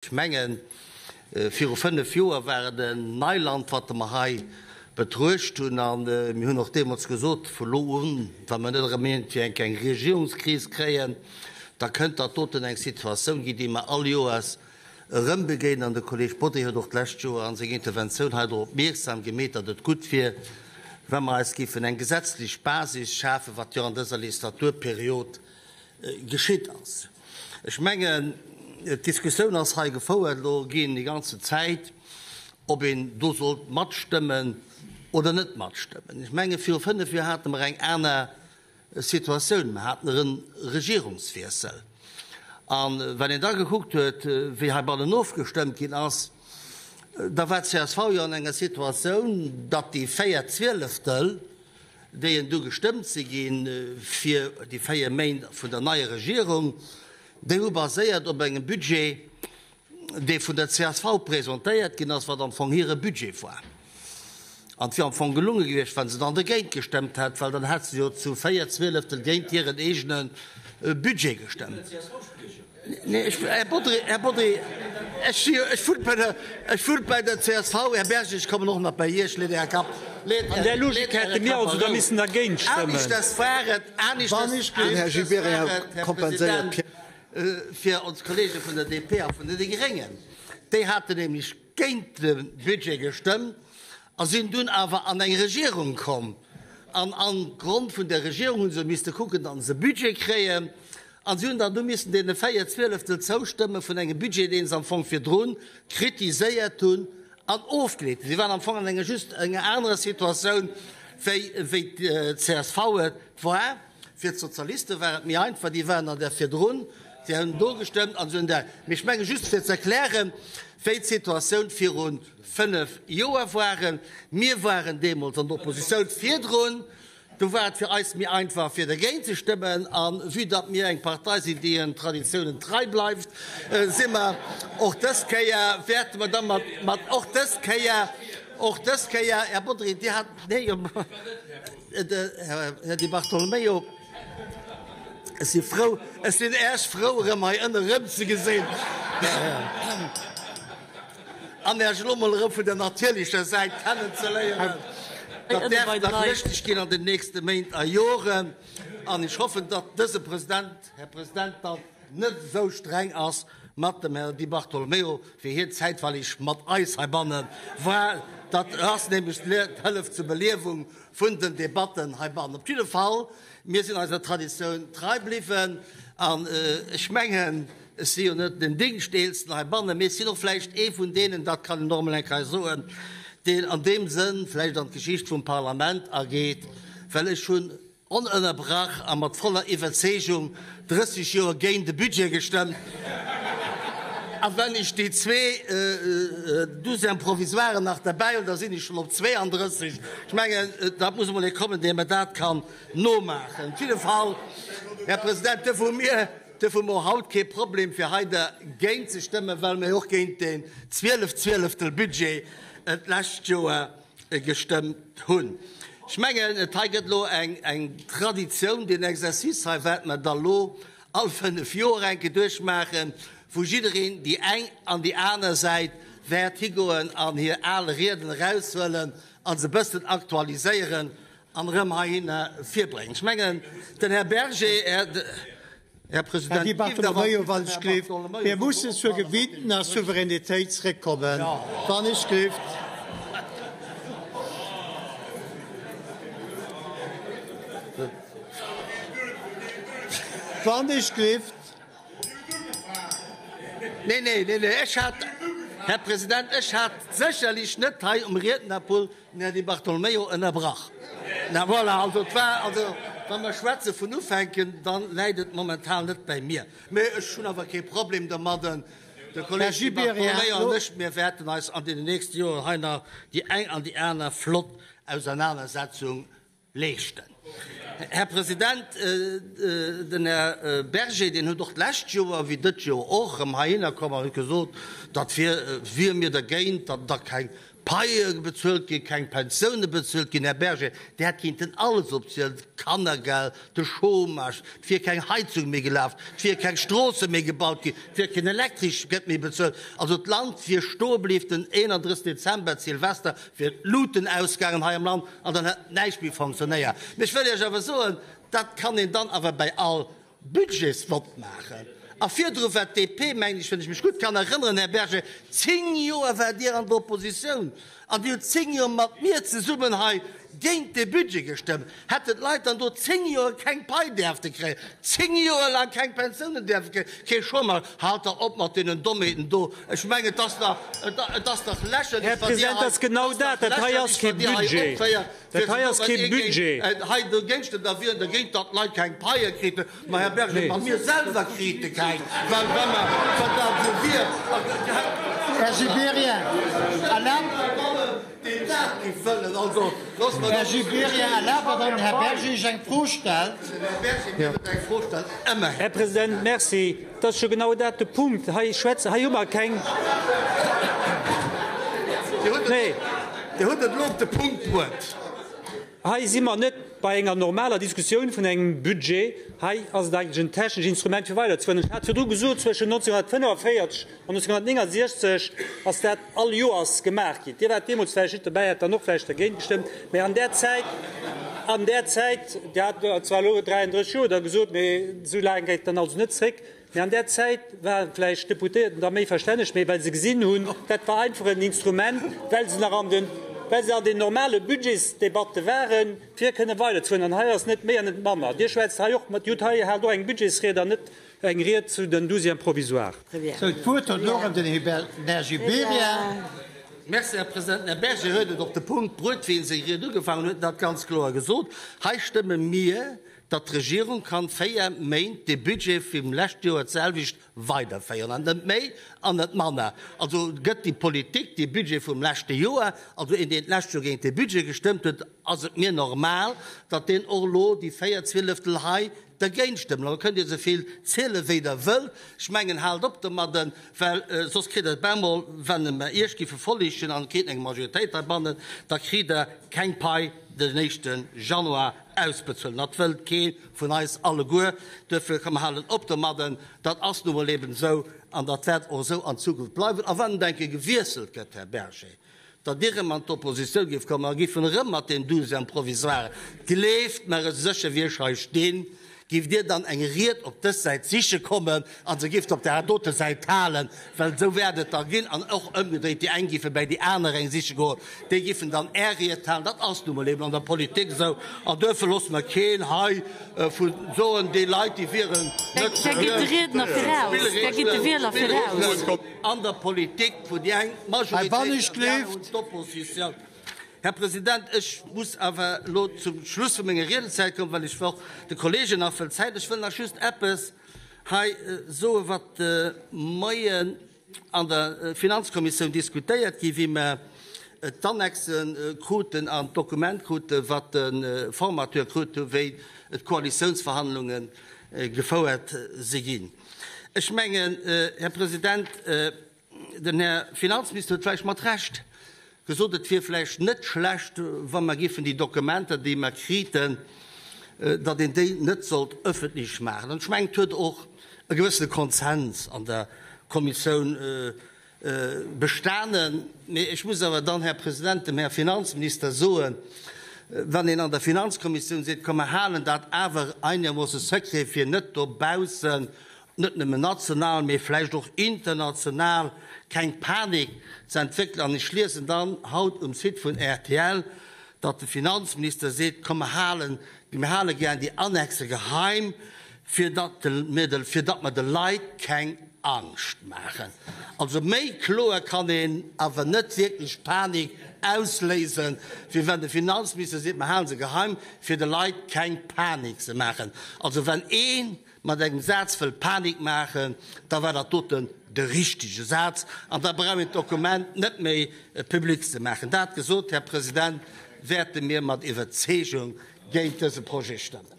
Ech mengen, viru fënnf Joer war et en Neiland, wat mer hei betruecht hunn. A mir hunn och deemools gesot, Vu lo un, wa mer net erëm iergendwéi eng kleng Regierungskris kréien, da kënnt dat doten eng Situatioun ginn, déi mer all Joers erëm begéinen. An de Kolleeg Bodry huet och d'lescht Joer a senger Interventioun hei drop opmierksam gemeet, datt et gutt wier, wa mer eis géifen eng gesetzlech Basis schafen, wat jo an dëser Legislaturperiod geschitt ass. Ech mengen, d'Diskussioun ass hei gefouert elo ginn déi ganze Zäit, ob een do sollt matstëmmen oder net matstëmmen. Ech menge viru fënnf Joer hate mer eng aner Situatioun, mer haten e Regierungswiessel. A wann een da gekuckt huet, wéi heibannen ofgestëmmt ginn ass, da war d'CSV jo an enger Situatioun, datt déi véier Zwieleftel, déi en du gestëmmt si gi fir déi véier Méint vun der neier Regierung, déi hu baséiert op engem Budget, dee vun der csv presentéiert ginn ass, wat am Fong hire Budget war. An et wier am Fong gelunge gewiescht, wa se dann dergéint gestëmmt hätt, well dann hätt se jo zu véier Zwieleftel géint hiren eegene Budget gestëmmt. Nee, ech, Här Bodry, Här Bodry, ech si jo, ech wunn bei der, ech wunn bei der csv, Här Berger, ech kommen och nach bei Iech, leet Äre Kapp, leet, An där leet Logik Äre hätte mir Kapp also da erou. missen dergéint stëmmen. Aneschters war et, aneschters, Den Här aneschters war et, Gibéryen Här kompenséiert President, Pierre. fir ons Kollege vun der DP a vun de Gréngen, déi haten nämlech géint de Budget gestëmmt a sinn dunn awer an eng Regierung komm. An am Grond vun der Regierung hu se misste kucken, datt se e Budget kréien. A si hunn dann du missen deene véier Zwieleftel zoustëmme vun engem Budget, dee se am Fong virdru kritiséiert hunn an ofgeleent hunn. Si waren am Fong an enger just enger anerer Situatioun, wéi wéi d'CSV et war. Fir d'Sozialiste war et méi einfach, déi waren an där virdrun, déi hunn do gestëmmt an se hunn där. Mee ech menge just fir ze erklären, wéi d'Situatioun viru fënnf Joer waren. Mir waren deemools an der Oppositioun virdrun. Do war et fir eis méi einfach, fir dergéint ze stëmmen. A vue datt mir eng Partei sinn, déi hiren Traditiounen trei bleift, si mer och dës Kéier, wäerte mer da mat, mat och dës Kéier, och dës Kéier, Här Bodry, Dir hat, nee, Här Di Bartolomeo, ech si frou, ech sinn Äech frou, erëm hei ënne erëmzegesinn an Äech elo mol erëm vun der natierlecher Säit kennenzeléieren. Dat däerf nach lëschteg ginn an den nächste Méint a Joren an ech hoffen, datt dëse President, Här President, dann net esou streng ass mat dem Här Di Bartolomeo, wéi hien zäitweilig mat eis heibanne war. Dat ass nämlech d'Hëllef zur Beliewung vun den Debatten heibannen. Op jidde Fall, mir sinn eiser Traditioun trei bliwwen an ech mengen, ech si jo net den Dingschteelsten heibannen, mee ech sinn och vläicht ee vun deenen, dat kann een och emol eng Kéier soen, deen an deem Sënn vläicht an d'Geschicht vum Parlament ageet, well ech hunn Onënnerbrach a mat voller Iwwerzeegung 30 Joer géint de Budget gestëmmt. A wann ech déi zwee Douzième provisoiren nach derbäi hunn, da sinn ech schonn op 32. Ech mengen, dat muss emol ee kommen, dee mer dat kann nomaachen. Op jidde Fall, Här President, duerfir hu mir, duerfir hu mer och haut kee Problem, fir hei dergéint ze stëmmen, well mir jo och géint deen Zwielefzwieleftel-Budget d'lescht Joer gestëmmt hunn. Ech mengen, et hei gëtt elo eng Traditioun, deen Exercice hei wäerte mer da lo all fënnf Joer eng Kéier duerchmaachen, wou jiddereen déi eng an déi aner Säit wäert higoen an hir al Rieden eraushuelen a se e bëssen aktualiséieren an erëm heihinner virbréngen. Ech mengen, den Här Berger, Här President, Här Di Bartolomeo, wann ech gleeft, mir mussen zur gewinntener Souveränitéit zréckkommen, wann ech gleeft. Wann ech gleeft. Nee, nee, nee, nee, ech hat, Här President, ech hat sécherlech net hei um Riednerpult Den Här Di Bartolomeo ënnerbrach. Na voilà, also et war, also wa mer schwätze vun ufänken, da läit et momentan net bäi mir. Mee ech hunn awer kee Problem domadden. De Kolleg Di Bartolomeo an ech, mir wäerten eis an deenen nächste Joren hei nach déi eng an déi aner flott Ausernanersetzung Leeschten. Här President, den Här Berger, deen huet och d'lescht Joer, wéi dët Joer och, erëm heihinner komm an huet gesot, dat wier, wier mir dergéint, datt da keng. Paie bezuelt ginn, keng Pensioune bezuelt ginn. Här Berger, Dir hätt kinnten alles opzielen, d'Kannergeld, de Chômage, et wier keng Heizung méi gelaf, et wier keng Stroosse méi gebaut ginn, et wier keen Elektresch méi bezuelt. Also d'Land wier stoe bliww den 31 Dezember, Silvester, wier d'Luten ausgaangen hei am Land an dann hätt näischt méi fonctionnéiert. Mee ech wëll Iech awer soen, dat kann een dann awer bäi all Budgetsvott maachen. A virdru war d'DP, mengen ech, wann ech mech gutt kann erënneren, Här Berger, zéng Joer waart Dir an der Oppositioun an Dir hutt zéng Joer mat mir zesummen hei géint dee Budget gestëmmt. Hätten d'Leit dann do zéng Joer keng Pai däerfte kréien, zéng Joer laang keng Pensiounen däerfe kréien, kee Chômage? Haalt dach op mat deenen Dommheeten do! Ech mengen, et ass dach, et ass dach lächerlech, Här wat Dir President, hei, dat ass genau et ass dat. dach Dat hei ass lächerlech, kee wat Dir hei Budget. opféiert. Dat hei ass kee Budget. Hei dogéint stëmmt a wien dergéint, datt d'Leit keng Paie kriten. Ma Här Berger, ma mir selwer krite keng, well wa mer, wann dat esou wier, Här Gibéryen, erlaabt. Deen dat géif wëllen. Also, loosst mer Här Gibéryen, erlaabt mer, datt den Här Berger Iech eng Fro stellt. Den Här Berger mir huet eng Fro stellt, ëmmerhin. Här President, merci. Et ass jo genau dat de Punkt. Hei schwätze, hei hu mer keng. Nee. Dir hutt et elo op de Punkt bruet. Hei si mer net bei enger normaler Diskussioun vun engem Budget. Hei ass et eigentlech en technescht Instrument fir weiderzefueren. Ech hat virdru gesot, zwëschen 1945 an 1969 ass dat all Joers gemaach ginn. Dir waart deemools vläicht net dobäi, hätt dann och vläicht dergéint gestëmmt. Mä an där Zäit, an där Zäit, Dir hat zwar elo 33 Joer da gesot, mä esou laang geet et dann also net zréck, mä an där Zäit ware vläicht d'Deputéierten da méi verstänneg, mä well se gesinn hunn, dat war einfach en Instrument, well se nach an den, well se an den normale Budgetsdebatte waren, fir kënne weiderzefueren. An hei ass net méi an net manner. Dir schwätzt hei och mat, Dir hutt hei, haalt och eng Budgetsried an net Eng Ried zu den Douzièmes provisoires. Sou, d'Wuert huet elo erëm den Här Gibéryen. Merci, Här President. Den Här Berger huet et op de Punkt bruet, wéi en seng Ried ugefaangen huet, en hat ganz kloer gesot, Hei stëmme mir, datt d'Regierung kann véier Méint de Budget vum leschte Joer d'selwecht weiderféieren, an net méi an net manner. Also gëtt déi Politik, dee Budget vum leschte Joer, also een, deen d'lescht Joer géint dee Budget gestëmmt huet, ass et mir normal, datt deen och elo déi véier Zwieleftel hei Dergéint stëmmen. An da kënnt Dir esou vill zielen, wéi Der wëllt. Ech mengen, haalt op domadden, well soss kritt Der et bemol, wenn mer Iech giffe folleechen an et kritt eng Majoritéit heibannen, da kritt Der keng Pai den éischte Januar ausbezuelt. An dat wëllt kee vun eis alleguer. Duerfir, komm, mer halen op domadden. Dat ass nu mol eben esou an dat wäert och esou an Zukunft bleiwen. A wann et eng Kéier gewiesselt gëtt, Här Berger, Datt Dir erëm an d'Oppositioun géift kommen a giffen erëm mat deem Douzième provisoire, gleeft mer, esou sécher wéi ech hei stinn, gift Dir dann eng Ried op dës Säit siche kommen a se gift op där dote Säit halen, well esou wäert et da ginn, an och ëmgedréit, déi eng giffe bäi déi aner eng siche goen, déi giffen dann Är Ried halen. Dat ass nu mol eben an der Politik esou. An duerfir loosse mer keen hei vu soen, déi Leit, déi wieren net seriö. Spillreegelen. An der Politik, wou déi eng d'Majoritéit an déi aner hunn d'Oppositioun. Här President, ech muss awer elo zum Schluss vu menger Riedezäit kommen, well ech och de Kollegen nach wëll Zäit. Ech wëll nach just eppes hei soen, wat de Moien an der Finanzkommissioun diskutéiert gi wéi mer d'Annexe kruten an d'Dokument kruten, wat de Formateur krut hu wéi d'Koalitiounsverhandlunge gefouert si ginn. Ech mengen, Här President, den Här Finanzminister huet vläicht mat Recht gesot, et wier vläicht net schlecht, wa mer géifen déi Dokumenter, déi mer kriten, datt een déi net sollt öffentlech maachen. An ech mengen, et huet och e gewëssene Konsens an der Kommissioun Bestanen. Mee ech muss awer dann, Här President, dem Här Finanzminister soen, wann een an der Finanzkommissioun seet, komm mer halen dat awer einermoosse secret, fir net dobaussen, net nëmmen national, mee vläicht och international, keng Panik ze entwéckelen, an ech liesen dann haut um Site vun rtl, datt de Finanzminister seet, komm mer halen, mir hale gär déi Annexe geheim, fir datt fir datt mer de Leit keng Angscht maachen. Also méi kloer kann een awer net wierklech Panik ausléisen, wéi wann de Finanzminister seet, mer hale se geheim, fir de Leit keng Panik ze maachen. Also wann ee mat engem Saz wëll Panik maachen, da war dat doten de richtege Saz an da brauch een d'Dokument net méi public ze maachen. Dat gesot, Här President, wäerte mir mat Iwwerzeegung géint dëse Projet stëmmen.